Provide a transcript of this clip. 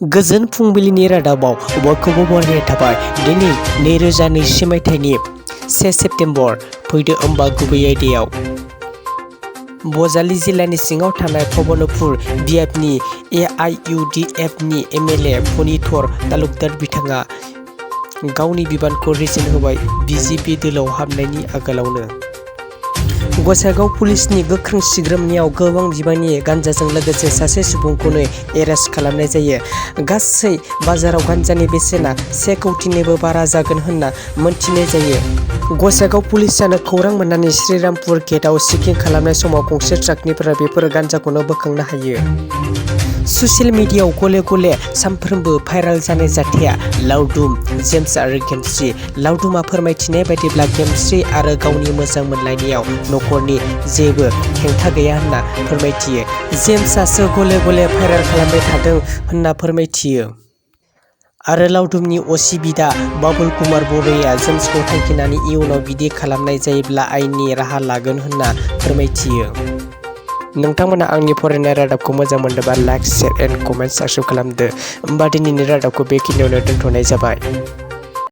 गोजोन फुंबिलिनि रादाबाव बयखौबो बरायनाय थाबाय। दिनै 2020 मायथाइनि 1 सेप्तेम्बर। फैदो होमबा गुबै आयदायाव। बजालि जिल्लानि सिङाव थानाय पबनपुर बियाबनि AIUDFनि MLA फनिधर तालुकदार बिथाङा गावनि बिबानखौ रिजेन होबाय BJP दोलोआव हाबनायनि आगोलावनो। गसाइगाव पुलिसनि गोख्रों सिग्रोमनायाव गोबां बिबांनि गान्जाजों लोगोसे सासे सुबुंखौनो एरेस्ट खालामनाय जायो। गासै बाजाराव गान्जानि बेसेना 1 कौटिनिबो बारा जागोन होनना मोनथिनाय जायो। गसाइगाव पुलिसानो खौरां मोननानै श्रीरामपुर गेटआव चेकिं खालामनाय समाव गंसे ट्राकनिफ्राय बेफोर गान्जाखौनो बोखांनो हायो। ससियेल मिडियायाव गले गले सानफ्रोमबो भाइरेल जानाय जाथाया लावदुम, जेम्स आरो गेमस्रि। लावदुमा फोरमायथिनाय बायदिब्ला गेमस्रि आरो गावनि मोजां मोनलायनायाव नखरनि जेबो हेंथा गैया होनना फोरमायथियो। जेम्सआसो गले गले भाइरेल खालामबाय थादों होनना फोरमायथियो। आरो लावदुमनि असि बिदा बाबुल कुमार बर'आ जेम्सखौ थांखिनानै इयुनाव बिदि खालामनाय जायोब्ला आयेननि राहा लागोन होनना फोरमायथियो। नोंथांमोना आंनि फरायनाय रादाबखौ मोजां मोनदोंबा like, share and comment subscribe खालामदो। होमबा दिनैनि रादाबखौ बेखिनियावनो दोनथ'नाय जाबाय।